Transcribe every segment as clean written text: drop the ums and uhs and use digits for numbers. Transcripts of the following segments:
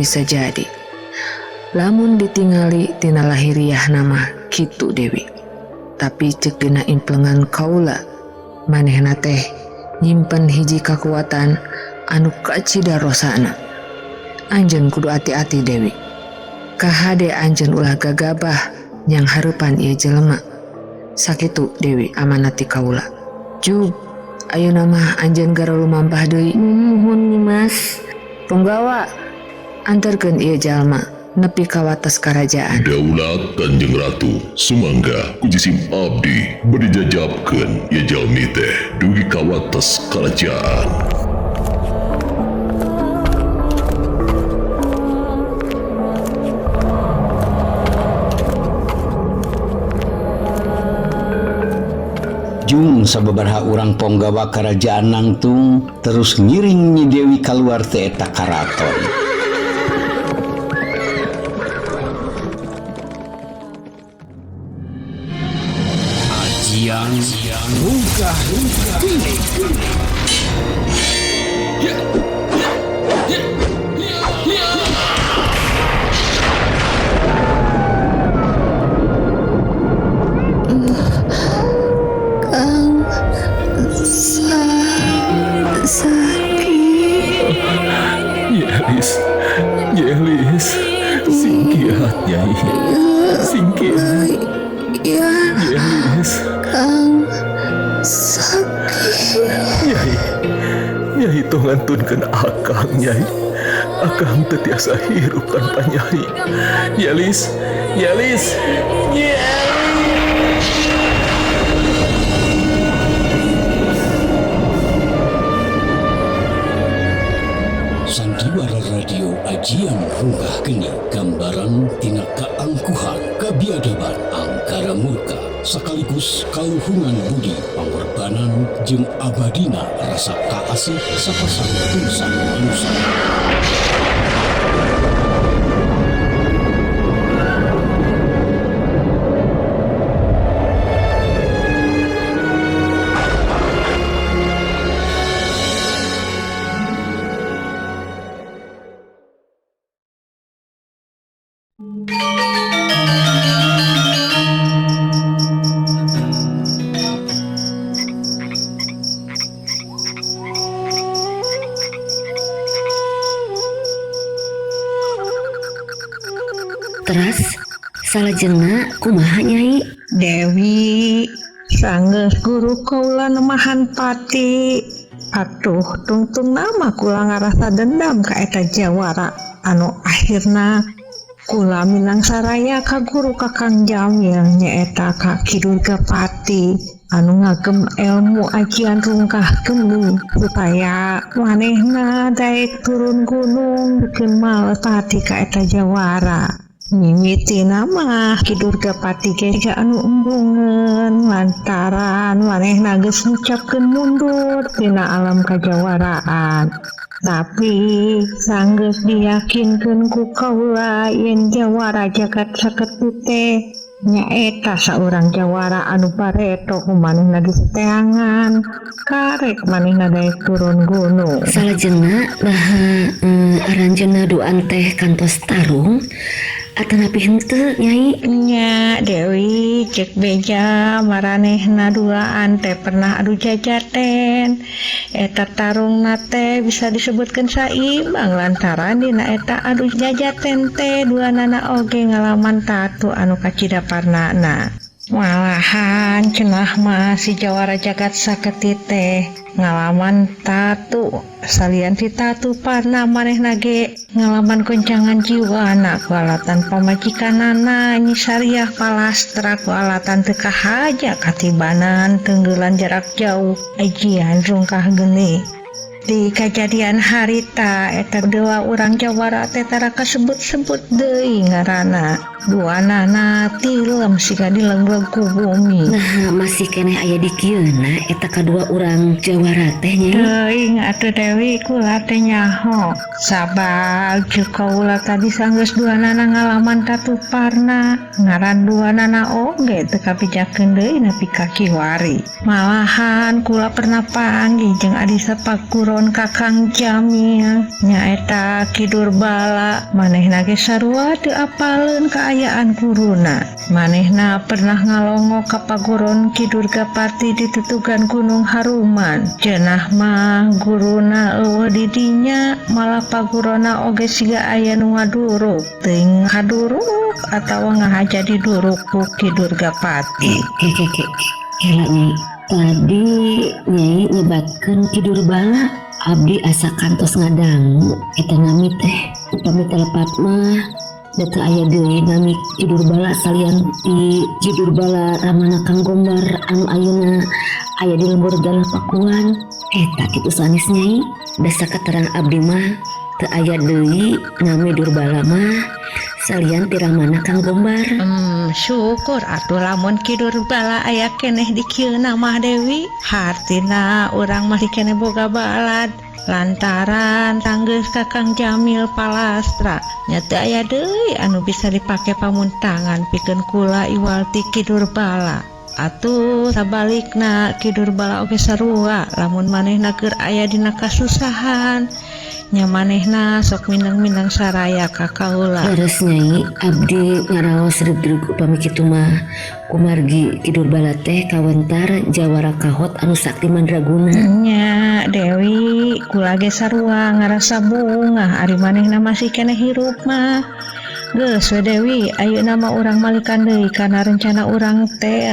Bisa jadi. Lamun ditingali tina lahiriah nama kitu Dewi. Tapi cek dina implengan kaula manehna teh nyimpen hiji kakuatan anu kacida rosana. Anjeun kudu ati-ati Dewi. Kahade anjeun ulah gagabah nyang hareupan ieu jelema. Sakitu Dewi amanat ti kaula. Jug, ayeuna mah anjeun garo lumampah deui. Muhun Nyimas. Punggawa, anterkeun ieu jalma nepi ka wates karajaan. Daulat Kanjeng Ratu sumangga ku jisim abdi bade jajabkeun ieu jalmi teh dugi ka wates karajaan. Jung sababaraha urang ponggawa karajaan nangtung terus ngiring Nyi Dewi kaluar teh eta karaton. Ajian Rungkah Geni. Kang sakit. Yelis, Yelis, singkiat Nyai, singkiat. Ya, Yelis. Kang sakit. Nyai, Nyai tong ngantunkeun akang Nyai. Akang teu tiasa hirup tanpa Nyai. Yelis, Yelis, Yelis. Sandiwara Radio Ajian Rungkah Geni, gambaran tina kaangkuhan, kabiadaban, angkara murka, sekaligus kaluhungan budi, pangorbanan jeung abadina rasa kaasih sapasang tungsan manusia. Teras salajengna kumaha Nyai? Dewi sanggeus guru kaula nemahan pati. Atuh tungtung nama kula ngarasa dendam ka eta jawara anu akhirna kula minang saraya ka guru Kakang Jamil nyaeta ka Ki Durgapati anu ngagem ilmu ajian rungkah geni supaya manehna daek turun gunung bikin males pati ka eta jawara. Mimiti nama Ki Durgapati ge anu embungeun lantaran manehna geus ngucapkeun mundur tina alam kajawaraan. Tapi sanggeus diyakinkeun ku kaula yen jawara jagat saketi teh nyaeta saurang jawara anu bareto ku manehna diseteangan karek manehna daek turun gunung. Salajengna naha aranjeunna duaan teh kantos tarung atanapi henteu Nyai? Nya Dewi cek beja maranehna duaan teh pernah adu jajaten. Eta tarungna teh bisa disebutkeun saimbang lantaran dina eta adu jajaten teh duanana oge ngalaman tatu anu kacida parnana. Malahan cenah mah si jawara jagat saketi teh ngalaman tatu salian si tatu parna manehna ge ngalaman goncangan jiwana ku alatan pamajikanana Nyi Sariah Palastra ku alatan teu kahaja katibanan tenggelan jarak jauh ajian rungkah geni. Di kajadian harita eta dua urang jawara teh tara kasebut-sebut deui ngaranna. Duanana tilem siga dilengleg ku bumi. Nah, masih keneh aya di kieuna eta kadua urang jawara teh Nyai? Teuing atuh Dewi kula teh nyaho. Sabab jeung kaula tadi sanggeus duanana ngalaman tatuparna, ngaran duanana oge teu kapijakeun deui nepi ka kiwari. Malahan kula pernah panggih jeung adi sapaguru paguron Kakang Jamil nyaeta Ki Durbala. Manehna ge sarua teu apaleun kaayaan guruna. Manehna pernah ngalongo ka paguron Ki Durgapati di tutugan Gunung Haruman. Cenah mah guruna eueuh di dinya, malah pagurona oge siga aya nu ngaduruk, teuing kaduruk atawa ngahaja diduruk ku Ki Durgapati. Kela Nyai, tadi Nyai nyebatkeun Ki Durbala, abdi asa kantos ngadangu eta nami teh. Upami telepat mah da teu aya deui nami Ki Durbala salian ti Ki Durbala Ramana Kang Gombar anu ayeuna aya di lembur Galah Pakuan. Eta kitu sanes Nyai, da sakaterang abdi mah teu aya deui nami Durbala mah salian ti Ramana Kang Gombar. Syukur atuh lamun Ki Durbala aya keneh di kieu mah Dewi. Hartina urang masih keneh boga balad lantaran tanggeus Kakang Jamil palastra. Nya teu aya deui anu bisa dipake pamuntangan pikeun kula iwal ti Ki Durbala. Atuh sabalikna Ki Durbala oge sarua lamun manehna keur aya dina kasusahan. Nya manehna sok mindeng-mindeng saraya ka kaula. Leres Nyai, abdi ngaraos regreg upami kitu mah kumargi Ki Durbala teh kawentar jawara kahot anu sakti mandraguna. Nya Dewi, kula ge sarua ngarasa bungah ari manehna masih keneh hirup mah. Geus we Dewi, ayeuna mah urang malikan deui kana rencana urang teh.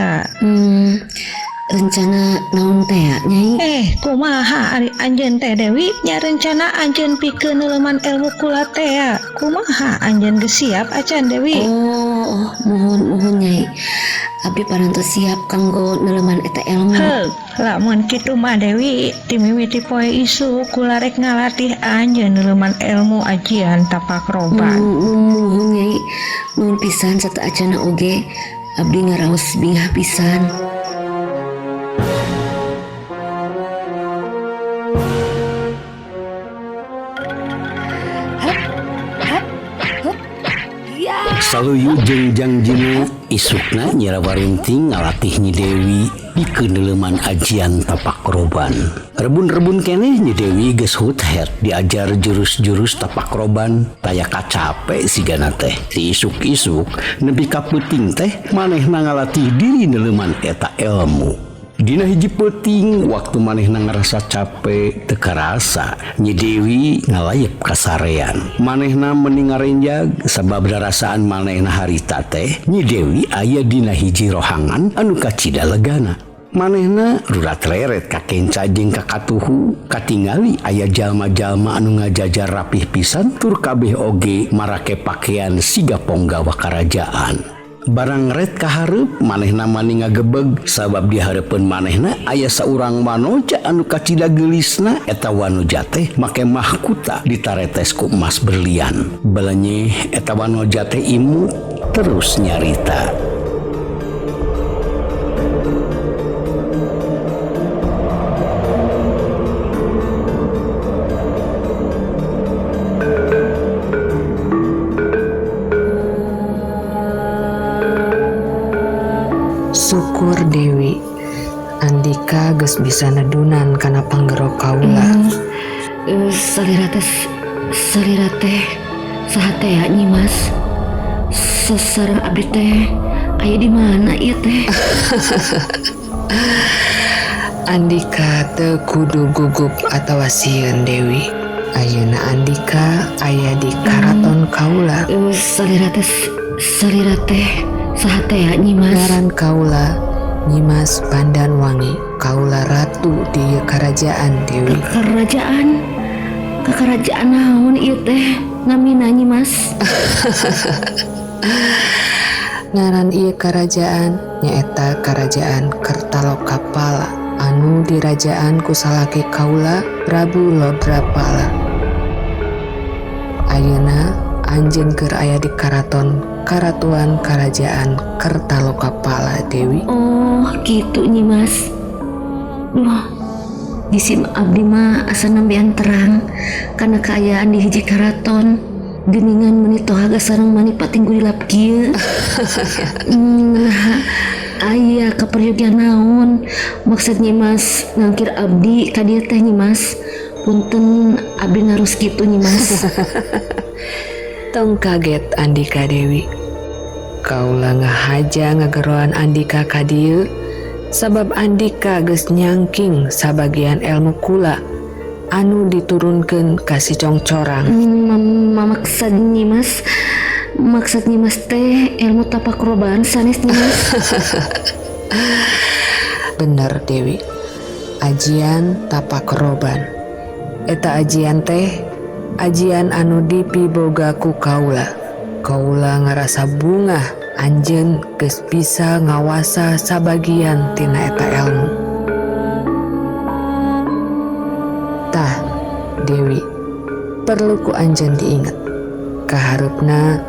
Rencana naon teh Nyai? Kumaha ari anjeun teh Dewi? Nya rencana anjeun pikeun neuleman ilmu kula teh. Kumaha anjeun geus siap acan Dewi? Oh, muhun Nyai. Abdi parantos siap kanggo neuleman eta ilmu. Heug, lamun kitu mah Dewi, timimiti poe isuk kula rek ngalatih anjeun neuleman ilmu ajian tapak roban. Muhun Nyai, nuhun pisan sateuacana oge abdi ngaraos bingah pisan. Saluyu jeung jangjina isukna Nyi Rawarinting ngalatih Nyi Dewi pikeun neuleman ajian tapak roban. Rebun-rebun keneh Nyi Dewi geus huthet diajar jurus-jurus tapak roban taya kacape sigana teh. Ti isuk-isuk nepi ka peuting teh manehna ngalatih diri neuleman eta ilmu. Dina hiji peuting waktu manehna ngarasa cape teu karasa Nyi Dewi ngalayep kasarean. Manehna meni ngarenjag sabab darasaan manehna harita teh Nyi Dewi aya dina hiji rohangan anu kacida legana. Manehna rurat reret ka kenca jeung ka katuhu katingali aya jalma-jalma anu ngajajar rapih pisan tur kabeh oge marake pakaian siga ponggawa karajaan. Barang red kahareup manehna mani ngagebeg sabab dihareupeun manehna aya saurang wanoja anu kacida geulisna. Eta wanoja teh make mahkuta ditaretes ku emas berlian. Belenyeh eta wanoja teh imut terus nyarita. Syukur Dewi, Andika geus bisa nedunan kana panggero kaula. Salira teh saha teh ya Nyi Mas? Sasarang abdi teh aya di mana ieu teh? Andika teu kudu gugup atawa sieun Dewi. Ayeuna Andika aya di karaton kaula. Salira teh saha teh ya Nyi Mas? Ngaran kaula Nyi Mas Pandanwangi, kaula ratu di ieu karajaan Dewi. Kerajaan? Kerajaan naon ieu teh? Namina Nyi Mas? Ngaran ieu karajaan nyaeta Kerajaan Kertalokapala anu dirajaan ku salaki kaula Prabu Lodrapala. Ayeuna anjeun keur aya di karaton Karatuan Kerajaan Kertalokapala Dewi. Oh, gitu Nyi Mas. Duh, jisim abdi mah asa nembean terang kana kaayaan di hiji karaton. Geningan meni tohaga sareng mani pating gulilap kieu. Nah, aya kaperyogian naon maksud Nyi Mas ngangkir abdi ka dieu teh Nyi Mas? Punten abdi naros kitu Nyi Mas. Tong kaget Andika Dewi. Kaula ngahaja ngageroan Andika ka dieu sabab Andika geus nyangking sabagian ilmu kula anu diturunkeun ka si Congcorang. Maksud Nyi Mas, maksud Nyi Mas teh ilmu tapak roban sanes Nyi Mas? Bener Dewi. Ajian tapak roban. Eta ajian teh ajian anu dipiboga ku kaula. Kaula ngarasa bungah anjeun geus bisa ngawasa sabagian tina eta ilmu. Tah, Dewi, perlu ku anjeun diinget. Kahareupna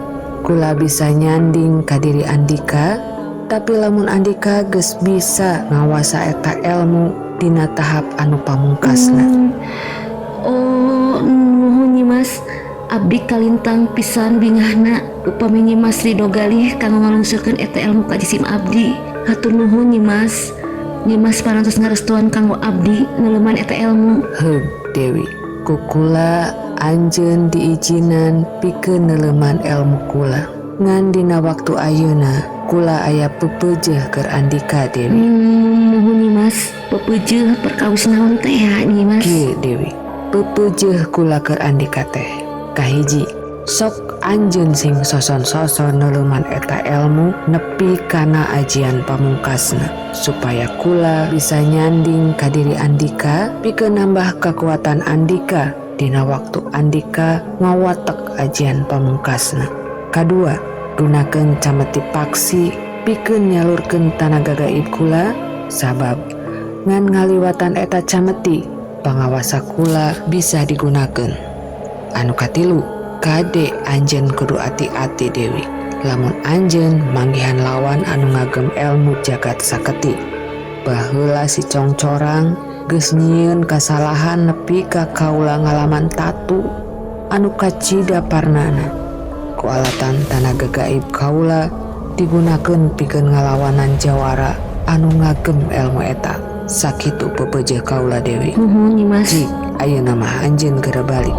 kula bisa nyanding ka diri Andika, tapi lamun Andika geus bisa ngawasa eta ilmu dina tahap anu pamungkasna. Oh, nuhun Nyi Mas. Abdi kalintang pisan bingahna upami Nyi Mas ridho galih kanggo ngalungsurkeun eta ilmu ka jisim abdi. Hatur nuhun Nyi Mas. Nyi Mas parantos ngarestuan kanggo abdi neleuman eta ilmu. Heug Dewi, ku kula anjeun diijinan pikeun neleuman ilmu kula. Ngan dina waktu ayeuna kula aya pepeujeuh keur Andika Dewi. Nuhun Nyi Mas, pepeujeuh perkawis naon teh ya Nyi Mas? Kieu Dewi, pepeujeuh kula keur Andika teh. Kahiji, sok anjeun sing soson-soson neleuman eta ilmu nepi kana ajian pamungkasna supaya kula bisa nyanding ka diri Andika pikeun nambah kekuatan Andika dina waktu Andika ngawatek ajian pamungkasna. Kadua, gunakeun cameti paksi pikeun nyalurkeun tanaga gaib kula sabab ngan ngaliwatan eta cameti pangawasa kula bisa digunakeun. Anu katilu, kade anjeun kudu ati-ati Dewi. Lamun anjeun manggihan lawan anu ngagem ilmu jagat saketi. Baheula si Congcorang geus nyieun kasalahan nepi ka kaula ngalaman tatu anu kacida parnana. Ku alatan tanaga gaib kaula digunakeun pikeun ngalawanan jawara anu ngagem ilmu eta. Sakitu pepeujeuh kaula Dewi. Nuhun Nyi Mas. Cik, ayeuna mah anjeun geura balik.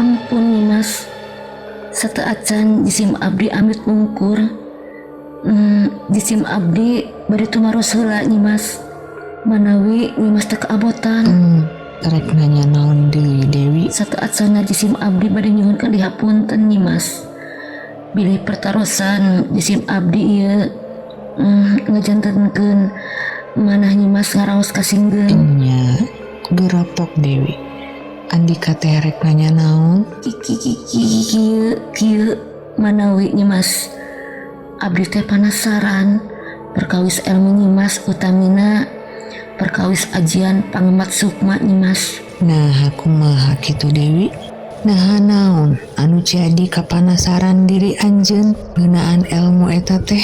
Ampun Nyi Mas, sateuacan jisim abdi amit mungkur. Jisim abdi bade tumaros heula Nyi Mas. Manawi Nyi Mas teu kaabotan. Rek nanya naon deui Dewi? Sateuacanna jisim abdi bade nyuhunkeun dihapunten Nyi Mas. Bilih pertarosan jisim abdi ieu ngajantenkeun manah Nyi Mas ngaraos kasinggeun. Nya, geropok Dewi. Andika teh rek nanya naon? Kieu kieu manawi Nyi Mas. Abdi teh panasaran perkawis ilmu Nyi Mas utamina perkawis ajian pangemat sukma Nyi Mas. Nah, kumaha kitu Dewi? Nah, naon anu jadi kapanasaran diri anjeun ngeunaan ilmu eta teh?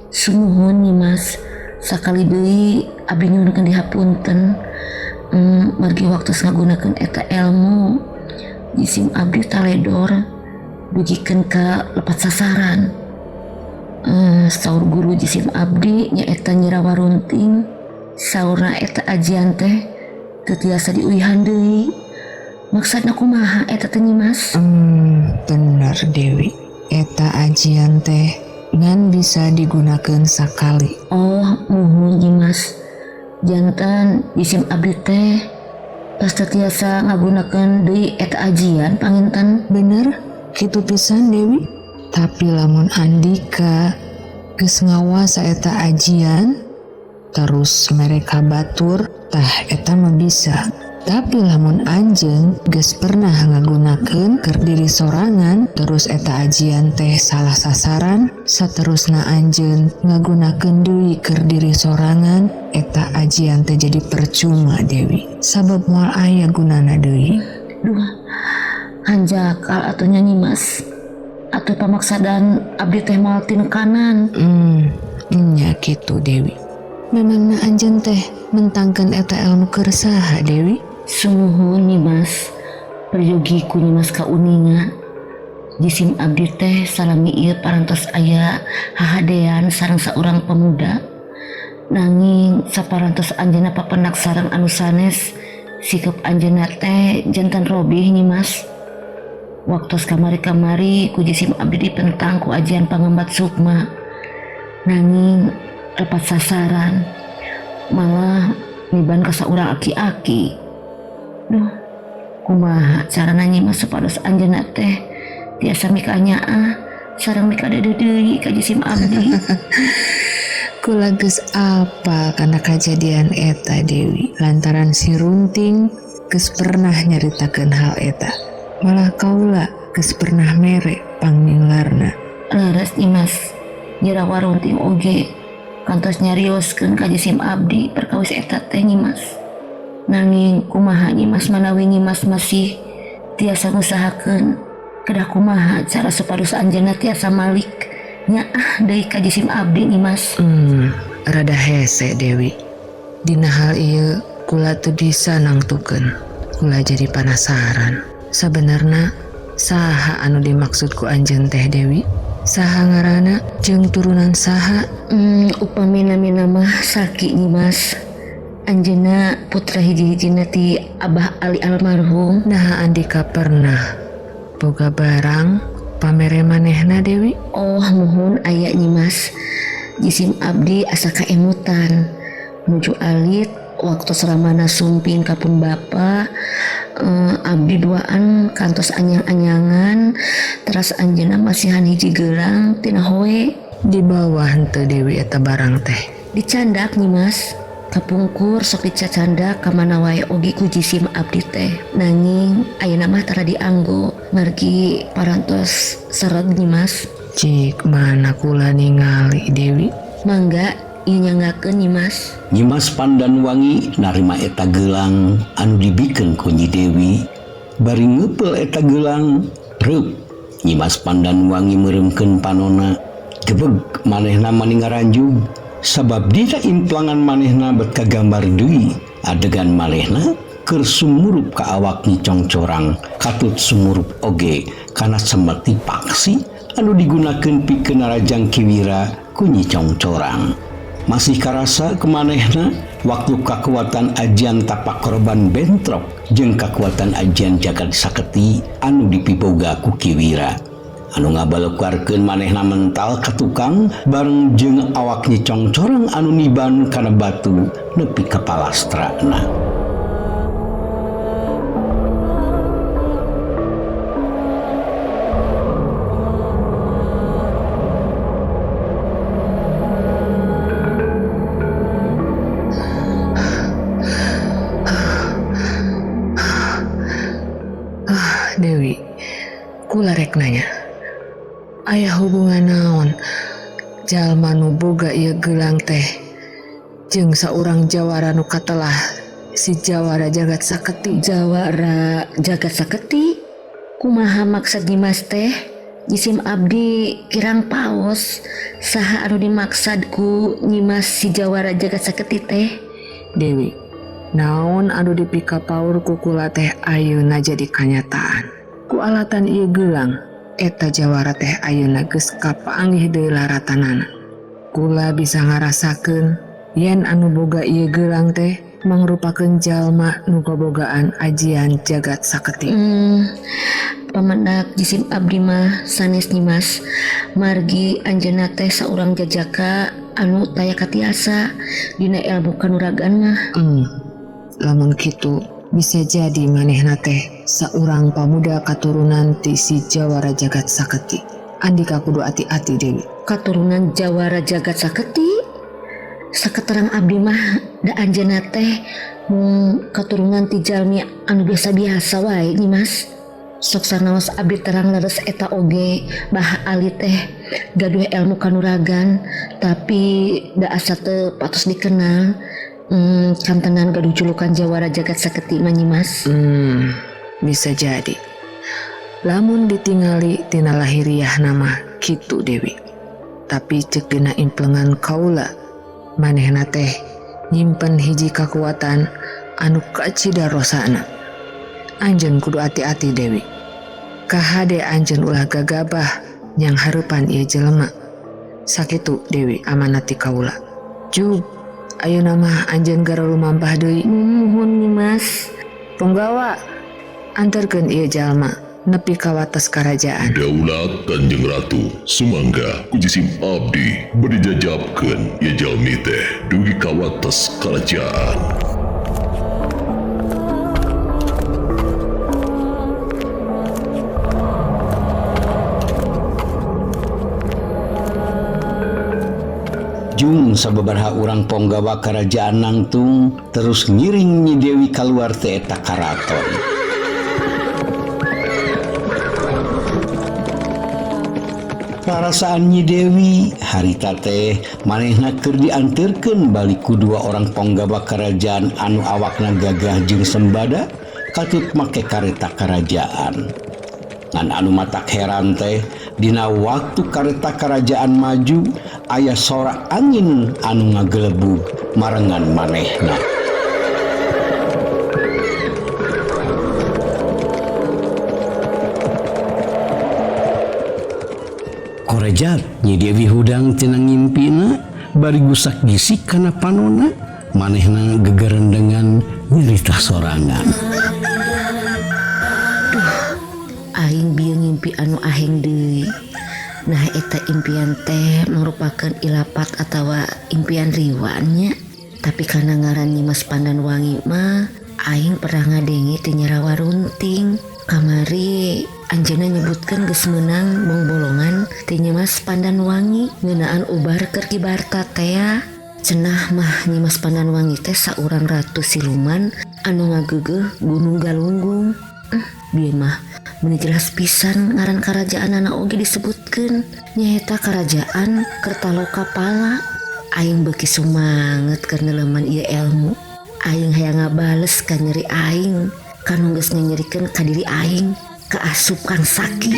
Sumuhun Nyi Mas, sakali deui abdi nyuhunkeun dihapunten. Margi waktu ngagunakeun eta ilmu jisim abdi taledor dugikeun ka lepat sasaran. Saur guru jisim abdi nyaeta Nyi Rawa Runting, saurna eta ajian teh teu tiasa diuihan deui. Maksudna kumaha eta teh Nyi Mas? Bener Dewi, eta ajian teh ngan bisa digunakeun sakali. Oh, muhun Nyi Mas. Jantan jisim abdi teh pas teu tiasa ngagunakeun deui eta ajian panginten. Bener, kitu pisan Dewi. Tapi lamun Andika geus ngawasa eta ajian, terus mereka batur tah eta mah bisa. Tapi lamun anjeun geus pernah ngagunakeun keur diri sorangan terus eta ajian teh salah sasaran, saterusna anjeun ngagunakeun deui keur diri sorangan, eta ajian teh jadi percuma Dewi. Sabab moal aya gunana deui. Duh, hanjakal atuh nya Nyimas. Atuh pamaksadan abdi teh moal tinekanan. Nya kitu Dewi. Memangna anjeun teh mentangkeun eta ilmu keur saha Dewi? Sumuhun Nyimas, peryogi ku Nyimas kauninga. Jisim abdi teh salami ieu parantos aya hahadean sareng saurang pemuda. Nanging saparantos anjeunna papenak sareng anu sanes, sikap anjeunna teh jantan robih Nyimas. Waktos kamari-kamari ku jisim abdi dipentang ku ajian pangembat sukma. Nanging lepat sasaran, malah niban ka saurang aki-aki. Duh, kumaha carana Nyimas supados anjeunna teh tiasa mikanyaah sareng mikadeudeui deui ka jisim abdi. Kula geus apal kana kajadian eta Dewi, lantaran si Runting geus pernah nyaritakeun hal eta. Malah kaula geus pernah mere pangnyinglarna. Leres Nyimas, Nyi Rawa Runting oge kantos nyarioskeun ka jisim abdi perkawis eta teh Nyimas. Nanging kumaha Nyimas manawi Nyimas masih tiasa ngusahakeun, kedah kumaha cara supados anjeunna tiasa malik nyaah deui ka jisim abdi Nyimas. Rada hese Dewi. Dina hal ieu kula teu bisa nangtukeun. Kula jadi panasaran. Sabenerna saha anu dimaksud ku anjeun teh Dewi? Saha ngaranna jeung turunan saha? Upami namina mah Saki Nyimas. Anjeunna putra hiji-hijina ti Abah Ali almarhum. Naha andika pernah boga barang pamere manehna Dewi? Oh muhun aya Nyimas. Jisim abdi asa kaemutan. Nuju alit waktu seramana sumping kapun bapa, abdi duaan kantos anyang-anyangan, teras anjeunna masihan hiji gelang tina hoe. Di bawah henteu Dewi eta barang teh. Dicandak Nyimas. Kapungkur sok dicacandak ka mana wae oge ku jisim abdi teh. Nanging ayeuna mah tara dianggo margi parantos sereg Nyimas. Cik mana kula ningali Dewi? Mangga ieu nyanggakeun Nyimas. Nyimas Pandanwangi narima eta gelang anu dibikeun ku Nyi Dewi. Bari ngeupel eta gelang, reup Nyimas Pandanwangi meureumkeun panona. Gebeg manehna mani ngaranjug. Sabab dina implangan manehna bet kagambar deui adegan manehna keur sumurup ka awak Nyi Congcorang katut sumurup oge kana semeti paksi anu digunakeun pikeun narajang Kiwira ku Nyi Congcorang. Masih karasa kemanehna waktu kakuatan ajian tapak korban bentrok jeung kakuatan ajian jagat saketi anu dipiboga ku Kiwira. Anu ngabalekarkeun manehna mental ka tukang bareng jeung awak Nyi Congcorang anu niban kana batu nepi ka palastrana. Dewi, kula rek nanya. Aya hubungan naon jalma nu boga ieu gelang teh jeung saurang jawara nu katelah si Jawara Jagat Saketi? Jawara Jagat Saketi? Kumaha maksud Nyimas teh? Jisim abdi kirang paos saha anu dimaksad ku Nyimas si Jawara Jagat Saketi teh? Dewi, naon anu dipikapaur ku kula teh ayeuna jadi kanyataan. Ku alatan ieu gelang eta jawara teh ayeuna geus kapanggih deui laratanana. Kula bisa ngarasakeun yen anu boga ieu gelang teh mangrupakeun jalma nu kabogaan ajian Jagat Saketi. Pamendak jisim abdi mah sanes Nyimas, margi anjeunna teh saurang jajaka anu taya katiasa dina ilmu kanuragan mah. Lamun kitu bisa jadi manehna teh saurang pamuda katurunan ti si Jawara Jagat Saketi. Andika kudu ati-ati Dewi. Katurunan Jawara Jagat Saketi? Saketerang abdi mah da anjeunna teh mung katurunan ti jalmi anu biasa-biasa wae Nyi Mas. Sok sanaos abdi terang leres eta oge Bah Ali teh gaduh ilmu kanuragan tapi da asa teu patos dikenal. Kantenan gaduh julukan Jawara Jagat Saketi mah Nyi Mas. Bisa jadi. Lamun ditingali tina lahiriah nama kitu Dewi. Tapi cek dina implengan kaula manehna teh nyimpen hiji kakuatan anu kacida rosana. Anjeun kudu ati-ati Dewi. Kahade anjeun ulah gagabah nyang hareupan ieu jelema. Sakitu Dewi amanati kaula. Jug, ayeuna mah anjeun gara lumampah deui. Muhun Nyi Mas. Punggawa, anterkeun ieu jalma nepi ka wates karajaan. Daulat Kanjeng Ratu sumangga ku jisim abdi bade jajabkeun ieu jalmi teh dugi ka wates karajaan. Jung sababaraha urang ponggawa karajaan nangtung terus ngiring Nyi Dewi kaluar teh eta karaton. Rarasaan Nyi Dewi harita teh manehna keur dianterkeun balik ku dua orang ponggawa kerajaan anu awakna gagah jeung sembada katut make kareta kerajaan. Ngan anu matak heran teh dina waktu kareta kerajaan maju aya sora angin anu ngagelebug marengan manehna. Korejat Nyi Dewi hudang tina ngimpina bari gusak gisik kana panona manehna gegerendengan nyerita sorangan. Duh, aing bieu ngimpi anu aheng deui. Nah eta impian teh merupakan ilapat atawa impian riwannya. Tapi kana ngaran Nyi Mas Pandanwangi mah aing pernah ngadenge ti Nyi Rawa Runting. Kamari anjeunna nyebutkeun geus meunang bongbolongan ti Nyi Mas Pandanwangi ngeunaan ubar keur kibarta tea. Cenah mah Nyi Mas Pandanwangi teh saurang ratu siluman anu ngageugeuh Gunung Galunggung. Bieu mah meuni jelas pisan ngaran karajaanana oge disebutkeun nyaeta Kerajaan Kertaloka Pala. Aing beuki sumanget keur neuleman ieu elmu. Aing hayang ngabales ka nyeri aing kanu geus nyerikeun ka diri aing kaasup Kang Saki.